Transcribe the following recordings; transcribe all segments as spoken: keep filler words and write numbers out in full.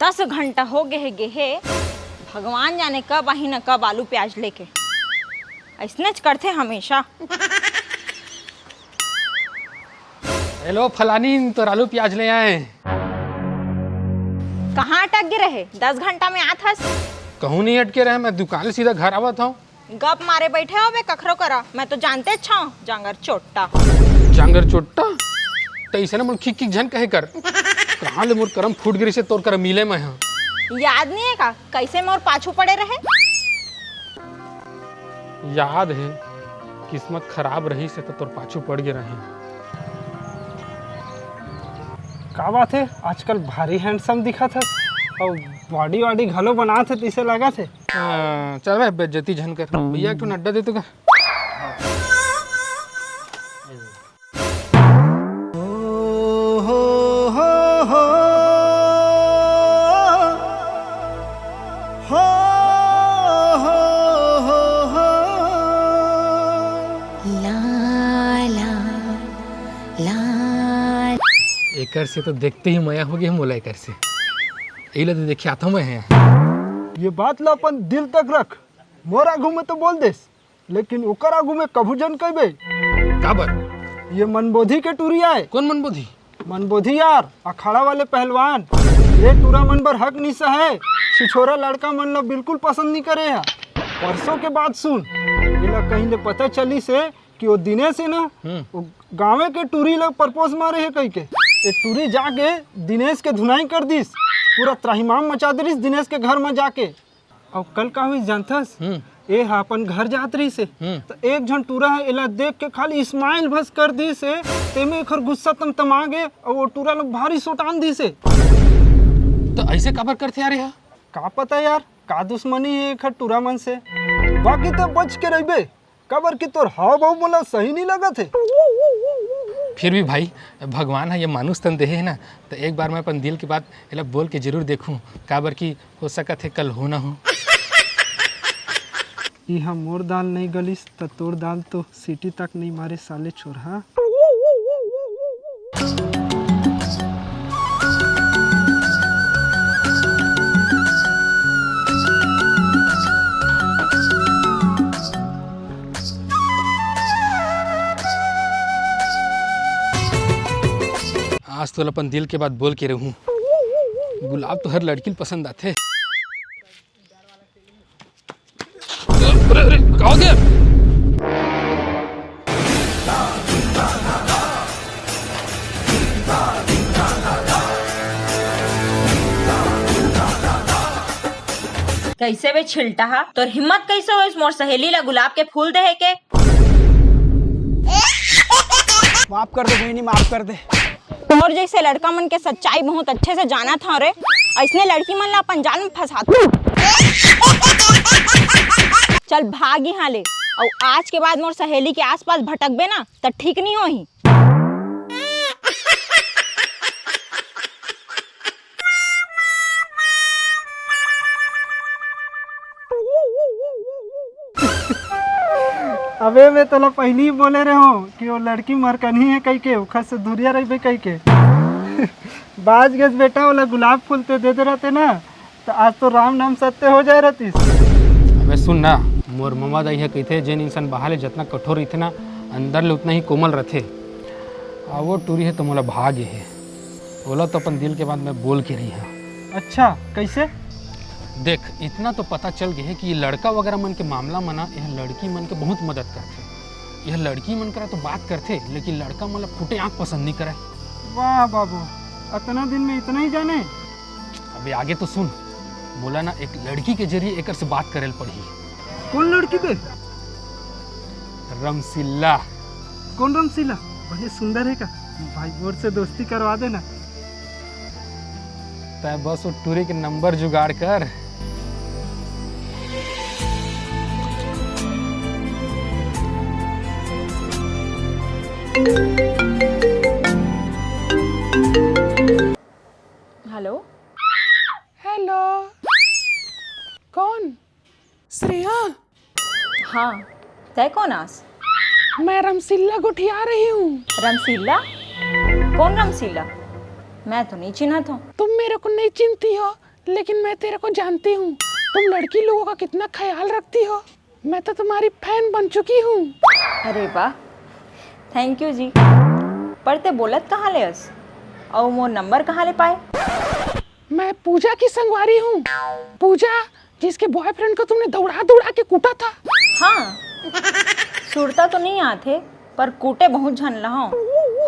दस घंटा हो गे हे, गे हे, भगवान जाने कब आही न कब आलू प्याज लेके। अइसनेच करथे हमेशा। हेलो फलानी, तोर आलू प्याज ले आए। कहाँ अटक गे रहे? दस घंटा में आत हस। कहूँ नहीं अटके रहे, मैं दुकान ले सीधा घर आवत हूँ। गप मारे बैठे होबे कखरो करा, मैं तो जानते छाव, जांगर चोट्टा। जांगर चोट्टा? त अइसे ना मोला खिक खिक झन कहे कर। कहाँ ले मोर करम फूट गे रिसे तोर करा मिले मैं हा। याद नहीं है का, कैसे मोर पाछू पड़े रहे? याद है, किस्मत खराब रहिसे त तोर पाछू पड़ गे रहे। का बात है, आजकल भारी handsome दिखत हस, अउ body वाडी घलो बनात हे, तइसे लागत हे। हाँ, चल बे, बेइज्जती झन कर। भैया, एक ठो अड्डा दे तो का? ला, ला, ला। एकर से तो देखते ही मया हो गया मोला एकर से। एला तो देखे आता मैं है। ये बात ला अपन दिल तक रख। मोर आगू में तो बोल देस, लेकिन ओकर आगू में कभू जन कहिबे। काबर? ये मनबोधी के टूरी आय। कौन मनबोधी? मनबोधी यार, अखाड़ा वाले पहलवान। ये टूरा मन बर हक नहीं सहे। छिछोरा लड़का मन ला बिल्कुल पसंद नहीं करे है। परसों के बात सुन, एला कहीं ले पता चलिसे कि वो दिनेश है ना, हम्म। वो गाँवे के टूरी ला propose मारे है कहिके। ये टूरी जाके दिनेश के धुनाई कर दिस, पूरा त्राहिमाम मचा दिस दिनेश के घर में जाके। अउ कल का हुई जानथस? हम्म। ए हा अपन घर जात रहिसे, हम्म। त एक झन टूरा ह एला देख के खाली smile बस कर दिस हे, तेमे एखर गुस्सा तमतमा गे, अउ वो टूरा ल भारी सोटान दिस हे। त अइसे काबर करथे यार एहा? का पता यार, का दुश्मनी हे एखर टूरा मन से। बाकी त बच के रहिबे, काबर कि तोर हाव भाव मोला सही नहीं लगत हे। फिर भी भाई, भगवान ह ये मानुष तन देहे हे ना, त एक बार मैं अपन दिल के बात एला बोल के जरूर देखूं, काबर कि हो सकत हे कल हो ना हो। इहा मोर दाल नहीं गलिस त तोर दाल तो सीटी तक नहीं मारे साले छोरहा। आज तो अपन दिल के बात बोल के रहूं। गुलाब तो हर लड़की ल पसंद आथे। अरे, अरे, का हो गया? कैसे बे छिलटा हा, तोर हिम्मत कैसे होइस मोर सहेली ला गुलाब के फूल देहे के? माफ कर दे बहिनी, माफ कर दे। तोर जैसे लड़का मन के सच्चाई बहुत अच्छे से जानत हव रे, ऐसने लड़की मन ला अपन जाल में फंसात। चल भाग यहाँ ले, अउ आज के बाद मोर सहेली के आसपास भटकबे ना त ठीक नहीं होही। अबे मैं तोला पहिली ही बोले रहे हो कि वो लड़की मरकनही है कह के, ओखर से दूरिया रहिबे कह के। बाज गेस बेटा, ओला गुलाब फूल ते दे दे रहते ना, त आज तो राम नाम सत्य हो जाए रहतिस। अबे सुन ना, मोर ममा दाई ह कहिथे, जेन इंसान बाहर ले जतना कठोर रहिथे ना, अंदर ले उतना ही कोमल रथे। आ वो टूरी हे तो मोला भागे हे, ओला तो अपन दिल के बात मैं बोल के रही हा। अच्छा, कैसे? देख, इतना तो पता चल गए हे कि ये लड़का वगैरह मन के मामला म ना, यह लड़की मन के बहुत मदद करथे। यह लड़की मन करा तो बात करथे, लेकिन लड़का मन ला फूटे आँख पसंद नहीं करे। वाह बाबू, अतना दिन में इतना ही जाने? अबे आगे तो सुन, मोला ना एक लड़की के जरिए एकर से बात करे ल पड़ही। कौन लड़की बे? रमसिल्ला। कौन रमसिल्ला? बड़े सुंदर है का? भाई, मोर से दोस्ती करवा देना। तै बस वो टूरी के नंबर जुगाड़ कर। हेलो। हेलो। कौन? श्रेया। हाँ, तै कौन आस? मैं रमसिल्ला गोठिया रही हूँ। रमसिल्ला? कौन रमसिल्ला? मैं तो नहीं चिन्हत हूँ। तुम मेरे को नहीं चिन्हती हो, लेकिन मैं तेरे को जानती हूँ। तुम लड़की लोगों का कितना ख्याल रखती हो। मैं तो तुम्हारी फैन बन चुकी हूँ। अरे वाह, थैंक यू जी। पर ते बोलत कहाँ ले अस? अउ मोर नंबर कहाँ ले पाए? मैं पूजा की संगवारी हूँ। पूजा, जिसके बॉयफ्रेंड को तुमने दौड़ा दौड़ा के कूटा था। हाँ, सुरता तो नहीं आथे, पर कूटे बहुत झन लहव।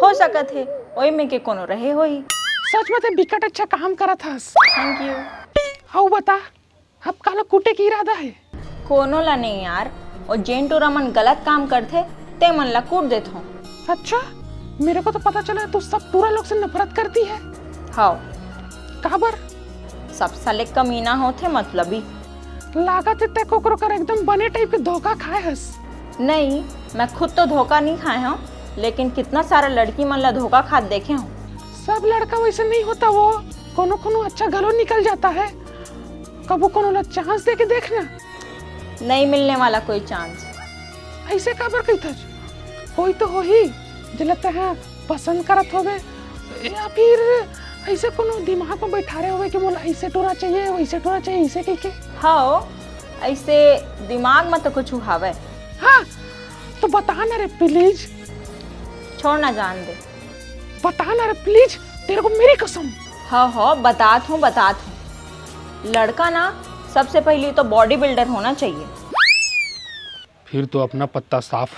हो सकत हे, ओई में के कोनो रहे होही। सच में ते बिकट अच्छा काम करत हस। Thank you. अउ बता, अब काला कूटे के इरादा हे? कोनो ला नहीं यार, ओ जेन टूरा मन गलत काम करथे, ते मन ला कूट देथों। अच्छा, मेरे को तो पता चला तू सब टूरा लोग से नफरत करती है। हाव। काबर? सब साले कमीना होथे मतलबी। लागत हे ते कोकरो कर एकदम बने टाइप के धोखा खाए हस। नहीं, मैं खुद तो धोखा नहीं खाए हूँ, लेकिन कितना सारा लड़की मन ला धोखा खात देखे हूँ। सब लड़का वैसे नहीं होता वो, कोनो कोनो अच्छा घलो निकल जाता है। कभू कोनो ला चांस दे के देखना। नहीं मिलने वाला कोई चांस। ऐसे काबर कहिथस? कोई तो होही, जेला तैं पसंद करत होबे, या फिर ऐसे कोनो दिमाग में बैठारे होबे कि मोला ऐसे टूरा चाहिए, वैसे टूरा चाहिए, ऐसे कहिके। हाँ, ऐसे दिमाग में तो कुछ हावय। हाँ, तो बता ना रे प्लीज। छोड़ ना, जान दे। बता ना रे प्लीज, तेरे को मेरी कसम। हाँ, हाँ, बतात हूँ, बतात हूँ। लड़का ना, सबसे पहली तो बॉडी बिल्डर होना चाहिए। फिर तो अपना पत्ता साफ।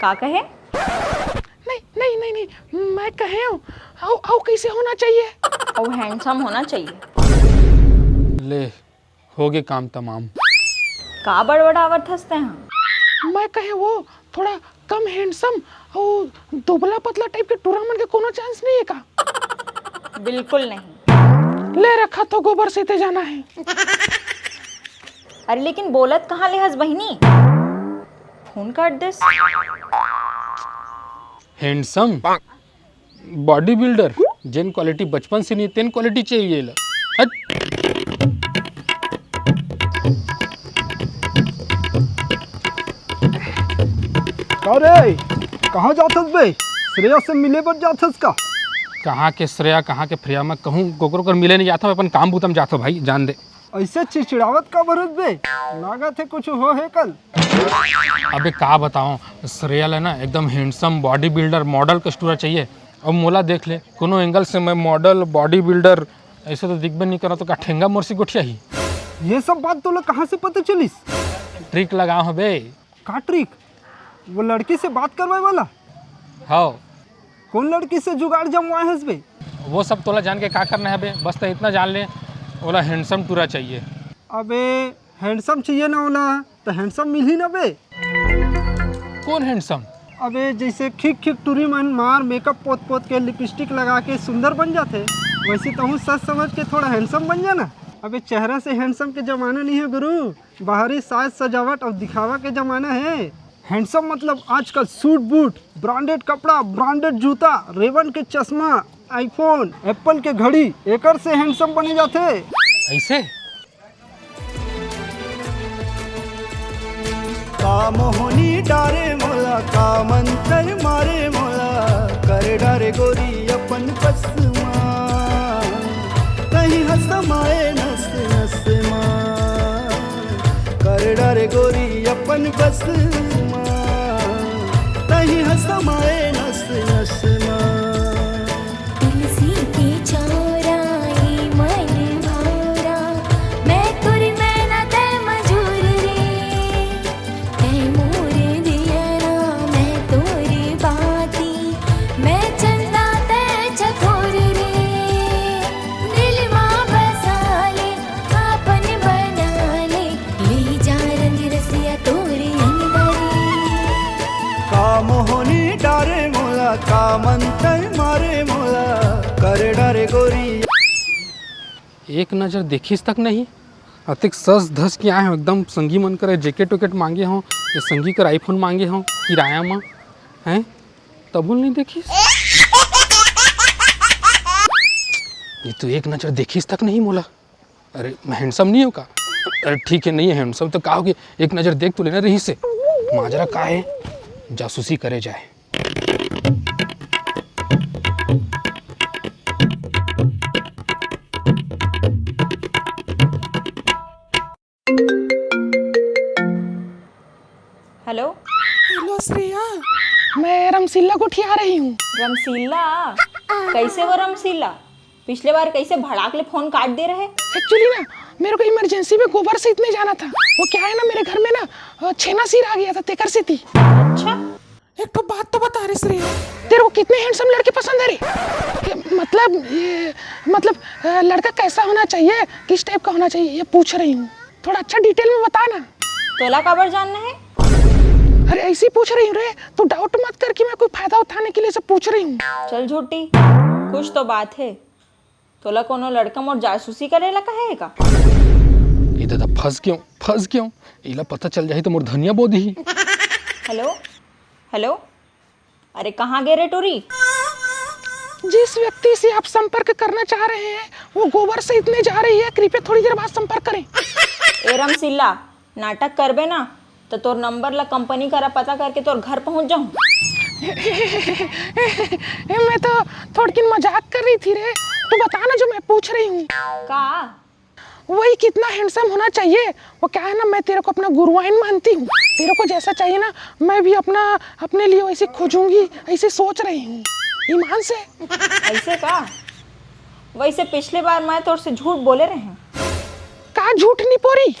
का कहे? नहीं, नहीं, नहीं, नहीं, मैं कहे हूँ, अउ, अउ कैसे होना चाहिए? अउ हैंडसम होना चाहिए। ले, होगे काम तमाम। का बड़बड़ावत हस तैं हा? मैं कहे वो थोड़ा कम हैंडसम अउ दुबला पतला टाइप के टूरा मन के कोनो चांस नहीं है का? बिल्कुल नहीं। ले रखा तो गोबर सेते जाना है। अरे लेकिन बोलत कहाँ ले हस बहिनी? फोन काट देस। हैंडसम, बॉडी बिल्डर, जेन क्वालिटी बचपन से नहीं, तेन क्वालिटी चाहिए ला। हट। का रे, कहाँ जाथस बे? श्रेया से मिले बर जाथस का? कहाँ के श्रेया, कहाँ के फ्रेया? मैं कहूँ कोकरो कर मिले नहीं जाथव, अपन काम बूता म जाथव भाई, जान दे। ऐसे चिड़चिड़ावत काबर हस बे? लागत हे कुछ हो हे कल। अबे का बताओ, श्रेया ला ना एकदम हैंडसम बॉडी बिल्डर मॉडल कस टूरा चाहिए। अब मोला देख ले, कोनो एंगल से मैं मॉडल, बॉडी बिल्डर ऐसे तो दिखबे नहीं करा, तो का ठेंगा मोर से गोठियाही? ये सब बात तोला कहाँ से पता चलिस? ट्रिक लगाव हबे। का ट्रिक? वो लड़की से बात करवाए वाला? हाँ। कौन लड़की से जुगाड़ जमवाए हस बे? वो सब तोला जान के का करना है बे, बस तो इतना जान ले, ओला हैंडसम टूरा चाहिए। अबे हैंडसम चाहिए ना ओला, तो हैंडसम मिलही ना बे। कौन हैंडसम? अबे जैसे खिक खिक टूरी मन मार मेकअप पोत पोत के लिपस्टिक लगा के सुंदर बन जाथे, वैसे तहूँ सच समझ के थोड़ा हैंडसम बन जाना। अबे चेहरा से हैंडसम के जमाना नहीं है गुरु, बाहरी साज सजावट और दिखावा के जमाना है। हैंडसम मतलब आजकल सूट बूट, ब्रांडेड कपड़ा, ब्रांडेड जूता, रेवन के चश्मा, आईफोन, एप्पल के घड़ी, एकर से हैंडसम बने जाथे। ऐसे? का मोहनी डारे मोला, का मंतर मारे मोला, कर डारे गोरी अपन बस मा, तही ह समाए नस नस मा। कर डारे गोरी अपन बस मा, तही ह समाए नस नस मा। तुलसी के चौराई मन भौरा, मैं तुर मैना तै मजूर रे। तै मोर दियरा, मैं तोर बाती, मैं चंदा तै चकोर रे। दिल मा बसा ले, आपन बना ले, ले जा रंग रसिया तोर अंदर। का मोहनी डारे मोला, का मंतर मारे मोला, कर डारे गोरी। एक नजर देखिस तक नहीं, अतेक सज धज के आए हो, एकदम संगी मन कर जैकेट वैकेट मांगे हो, ये संगी कर आईफोन मांगे हो किराया मा, हैं? तबुल नहीं देखिस? ये तो एक नजर देखिस तक नहीं मोला। अरे, मैं हैंडसम नहीं हो का? अरे, ठीक है, नहीं है हैंडसम, तो का हो गया? एक नजर देख तो लेना रहीस हे। माजरा का है? जासूसी करे जाए। हेलो। हेलो श्रेया, मैं रमशीला गोठिया रही हूँ। रमशीला? कैसे वो रमशीला? पिछले बार कैसे भड़ाक ले फोन काट दे रहे। एक्चुअली ना, मेरे को इमरजेंसी में गोबर से इतने जाना था। वो क्या है ना, मेरे घर में ना अ, छेना सिर आ गया था, तेकर से थी। अच्छा। एक तो बात तो बता रही श्रेया, तेरे को कितने हैंडसम लड़के पसंद है रे? कि- मतलब ये, मतलब अ, लड़का कैसा होना चाहिए, किस टाइप का होना चाहिए, ये पूछ रही हूँ। थोड़ा अच्छा डिटेल में बता ना। तोला काबर जानना है? अरे ऐसे ही पूछ रही हूँ रे, तू डाउट मत कर कि मैं कोई फायदा उठाने के लिए सब पूछ रही हूँ। चल झूठी, कुछ तो बात है। तोला कोनो लड़का मोर जासूसी करे ला कहे हे का? ये दादा फंस क्यों, फंस क्यों? इला पता चल जाही तो मोर धनिया बो दिही। हेलो, हेलो, अरे कहाँ गे रे टूरी? जिस व्यक्ति से आप संपर्क करना चाह रहे हैं, वो गोबर से इतने जा रही है, कृपया थोड़ी देर बाद संपर्क करें। ए रमशीला, नाटक करबे ना तो तोर नंबर ला कंपनी करा पता करके तोर घर पहुंच जाऊं। ए, मैं तो थोड़किन मजाक कर रही थी रे। तू बता ना जो मैं पूछ रही हूँ। का? वही कितना हैंडसम होना चाहिए। वो क्या है ना, मैं तेरे को अपना गुरुआइन मानती हूँ। तेरे को जैसा चाहिए ना, मैं भी अपना, अपने लिए वैसे खोजूंगी, ऐसे सोच रही हूँ ईमान से। ऐसे का? वैसे पिछले बार मैं तोर से झूठ बोले रहे। का झूठ निपोरी?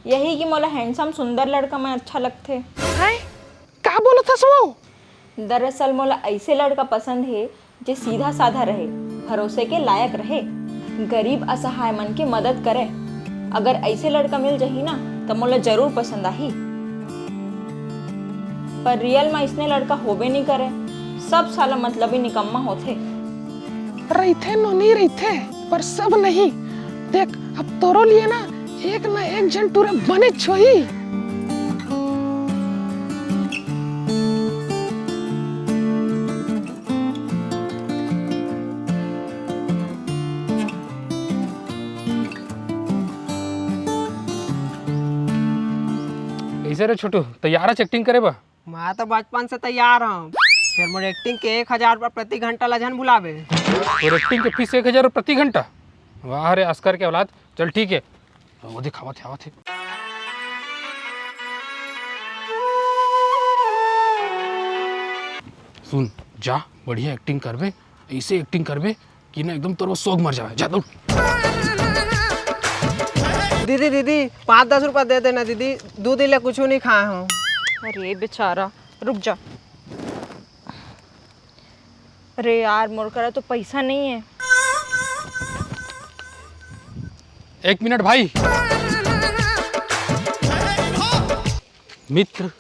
यही कि मोला हैंडसम सुंदर लड़का मैं अच्छा लगथे। हैं? का बोलत हस वो? दरअसल मोला ऐसे लड़का पसंद हे जे सीधा साधा रहे, भरोसे के लायक रहे, गरीब असहाय मन के मदद करे। अगर ऐसे लड़का मिल जही ना, त मोला जरूर पसंद आही। पर रियल में इसने लड़का होबे नहीं करे, सब साला मतलबी निकम्मा होथे। रहिथे नोनी रहिथे, पर सब नहीं। देख, अब तोरो लिए ना एक ना एक झन टूरा बने छोही। कैसे रे छोटू, तैयार है एक्टिंग करे बा? मैं तो बचपन से तैयार हूँ। फिर मोर एक्टिंग के एक हजार रुपया प्रति घंटा ला झन भुलावे। तोर एक्टिंग के फीस एक हजार प्रति घंटा? वाह रे अस्कर के औलाद। चल ठीक है, वो देख आवत है, आवत है। सुन, जा बढ़िया एक्टिंग करबे, ऐसे एक्टिंग करबे कि ना एकदम तोर सोग मर जावे। जा दौड़। दीदी, दीदी, पाँच दस रुपया दे देना दीदी, दो दिन ले कुछ नहीं खाए हूँ। अरे बेचारा, रुक जा। अरे यार, मोर करा तो पैसा नहीं है। एक मिनट भाई। मित्र,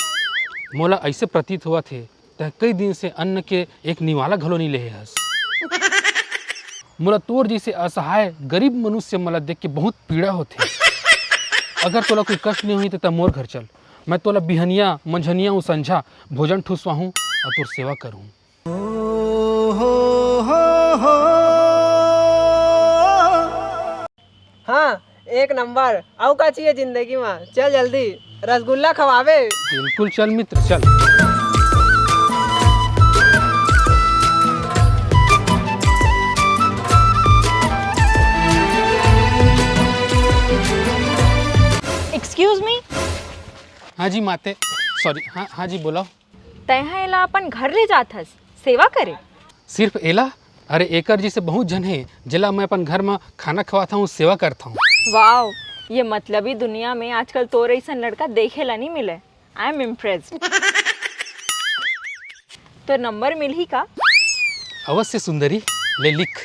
मोला ऐसे प्रतीत होवत हे, तैं कई दिन से अन्न के एक निवाला घलो नहीं लेहे हस। मोला तोर जैसे असहाय गरीब मनुष्य मन ला देख के बहुत पीड़ा होथे। अगर तोला कोई कष्ट नहीं होही, त तैं मोर घर चल। मैं तोला बिहनिया, मंझनिया अउ संझा भोजन ठुसवाहूँ अउ तोर सेवा करहूँ। हाँ, एक नंबर। अउ का चाहिए जिंदगी में? चल जल्दी, रसगुल्ला खवावे। बिल्कुल चल मित्र, चल। Excuse me। हाँ जी माते, सॉरी। हाँ, हाँ जी, बोला। तैं ह एला अपन घर ले जात हस सेवा करे? सिर्फ एला? अरे, एकर जैसे बहुत झन हे, जेला मैं अपन घर म खाना खवाता हूँ, सेवा करता हूँ। वाओ, ये मतलबी दुनिया में आजकल तोर अइसन लड़का देखे ला नहीं मिले। I am impressed। तोर नंबर मिलही का? अवश्य सुंदरी, ले लिख।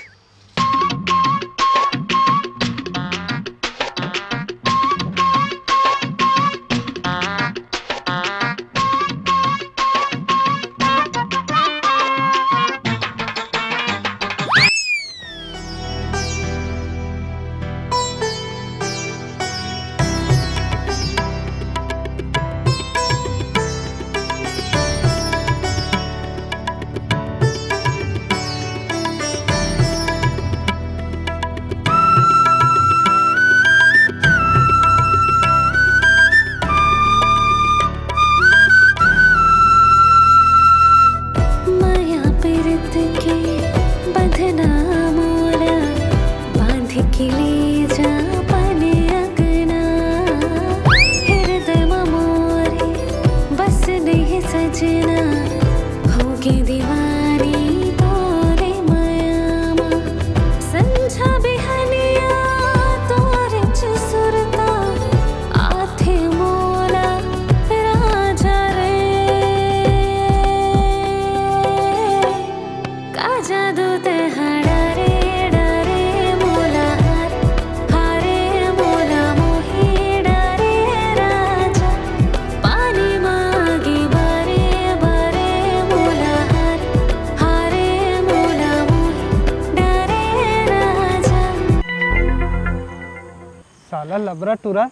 साला लबरा टूरा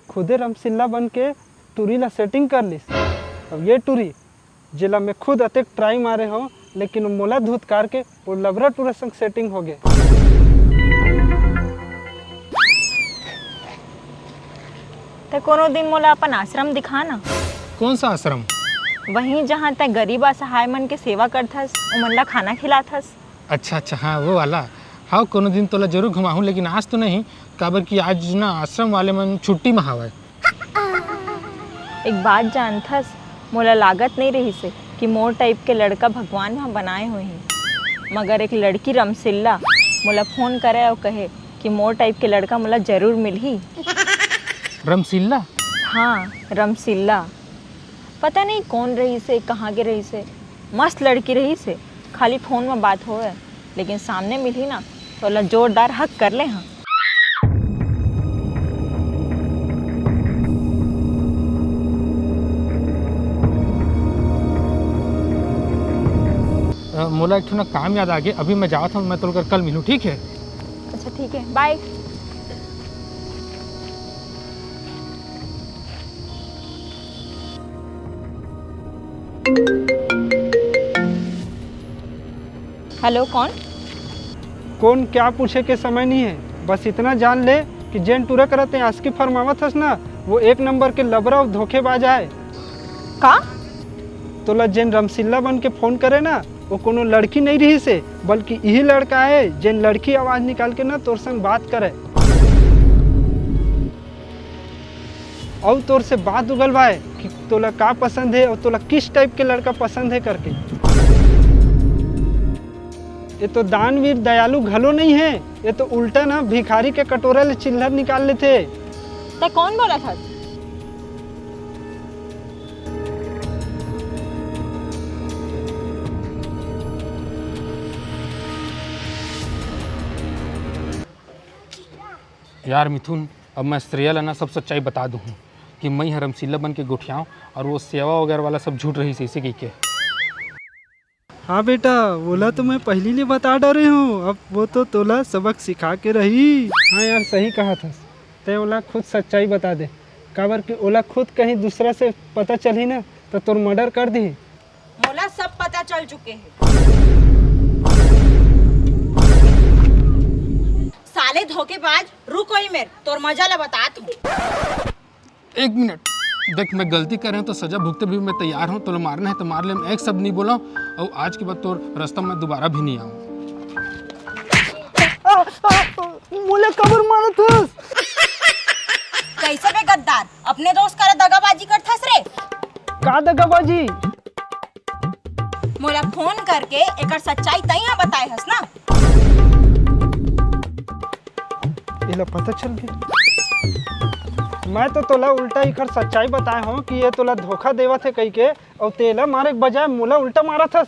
खुदे रमसिल्ला बन के टूरी ला सेटिंग कर लिस। अब ये टूरी, जेला मैं खुद अतेक ट्राई मारे हूँ, लेकिन मोला धुतकार के वो लबरा टूरा संग सेटिंग हो गए। ते कोनो दिन मोला अपन आश्रम दिखा ना। कौन सा आश्रम? वहीं, जहाँ ते गरीब असहाय मन के सेवा करथस, ओमन ला खाना खिलाथस। अच्छा अच्छा, हाँ, वो वाला। हाँ, कोनो दिन तोला जरूर घुमाहूँ, लेकिन आज तो नहीं, काबर कि आज ना आश्रम वाले मन छुट्टी में हवय। एक बात जानथस, मोला लागत नहीं रहिस हे कि मोर टाइप के लड़का भगवान ह बनाए होही, मगर एक लड़की रमसिल्ला मोला फोन करे अउ कहे कि मोर टाइप के लड़का मोला जरूर मिलही। रमसिल्ला? हाँ, रमसिल्ला। पता नहीं कौन रहिस हे, कहाँ के रहिस हे। मस्त लड़की रहिस हे, खाली फोन में बात होवे, लेकिन सामने मिलही ना, तो ओला जोरदार हक कर ले हाँ। अ, मोला एक ठो ना काम याद आ गे, अभी मैं जावत हूँ, मैं तोर कर कल मिलूँ, ठीक है? अच्छा, ठीक है, बाय। हेलो, कौन? कौन क्या पूछे के समय नहीं है, बस इतना जान ले कि जेन टूरा करा ते आशिकी फरमावत हस ना, वो एक नंबर के लबरा अउ धोखेबाज आय। का? तोला जेन रमसिल्ला बन के फोन करे ना, वो कोनो लड़की नहीं रहिस हे, बल्कि इही लड़का है जेन लड़की आवाज निकाल के ना तोर संग बात करे। अउ तोर से बात उगलवाए कि तोला का पसंद है और तोला किस टाइप के लड़का पसंद है करके। ये तो दानवीर दयालु घलो नहीं है, ये तो उल्टा ना भिखारी के कटोरा ले चिल्लर निकाल लेथे। ते कौन बोलत हस? यार मिथुन, अब मैं श्रेया ला ना सब सच्चाई बता दूँ कि मैं ह रमसिल्ला बन के गोठियाऊँ और वो सेवा वगैरह वाला सब झूठ रहिस हे, इसे कहिके। हाँ बेटा, ओला तो मैं पहिली ले बता डरे हूँ, अब वो तो तोला सबक सिखा के रही। हाँ यार, सही कहा थस, तैं ओला खुद सच्चाई बता दे, काबर कि ओला खुद कहीं दूसरा से पता चलही ना, तो तोर मर्डर कर दिही। मोला सब पता चल चुके हे। साले धोखेबाज, रुक ओही मेर, तोर मजा ला बतात हूँ। एक मिनट, देख, मैं गलती करे हूँ तो सजा भुगते भी मैं तैयार हूँ। तोला मारना है तो मार ले, मैं एक शब्द नहीं बोला। और आज के बाद तोर रास्ता में दोबारा भी नहीं आऊँ। आ, आ, मोला काबर मारत हस? कैसे बे गद्दार, अपने दोस्त करा दगाबाजी करथस रे? का दगाबाजी? मोला फोन करके एकर सच्चाई तैं ह बताए हस ना? एला पता चल गया। मैं तो तोला उल्टा एकर सच्चाई बताए हूँ कि ये तोला धोखा देवत हे कहिके, अउ तेला मारे के बजाय मोला उल्टा मारत हस।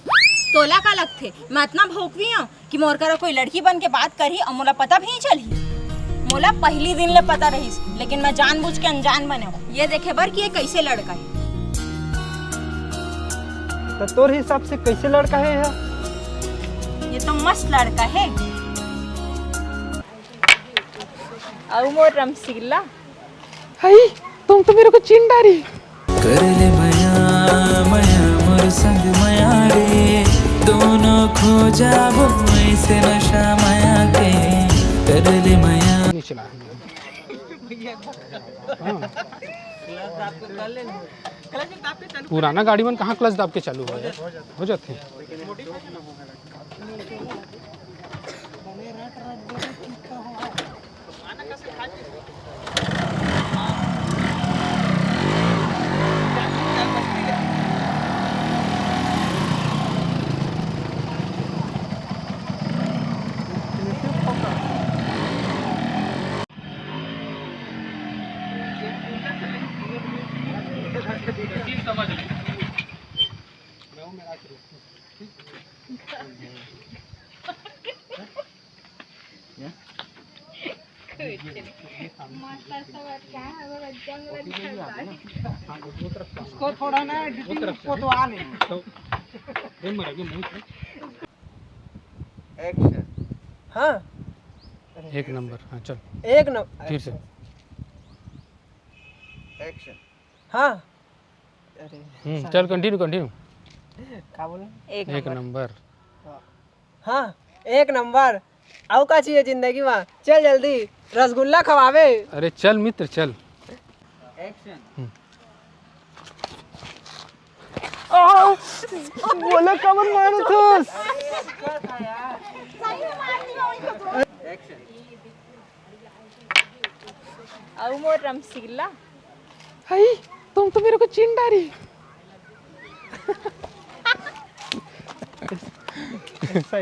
तोला का लगथे, मैं अतना भोकवी हूँ कि मोर करा कोई लड़की बन के बात करही अउ मोला पता भी नहीं चलही? मोला पहली दिन ले पता रहिस, लेकिन मैं जानबूझ के अनजान बने हूँ, ये देखे बर कि ये कैसे लड़का है। तो तोर हिसाब से कैसे लड़का है यह? ये तो मस्त लड़का है। अउ मोर रमसीला। हई, तुम तो मेरे को चिन डारी। कर ले मया, मया मोर संग मया रे, दोनों खो जाबो ऐसे नशा मया के। कर ले मया। नहीं चला। हाँ। पुराना गाड़ी मन कहाँ क्लच दाब के चालू हो जाथे? उसको थोड़ा ना एडिटिंग को तो आ ले। एक्शन। हाँ। एक नंबर। हाँ, चल। एक नंबर। फिर से। हाँ। अरे, हम्म, चल, continue, continue। का बोला? एक एक नंबर। नंबर। हाँ, एक नंबर। अउ का चाहिए जिंदगी में? चल जल्दी, रसगुल्ला खवावे। अरे चल मित्र, चल। हम्म। आ, बोला कमर मारो थस। अउ मोर रमसीला। हाय, तुम तो मेरे को चिन डारी।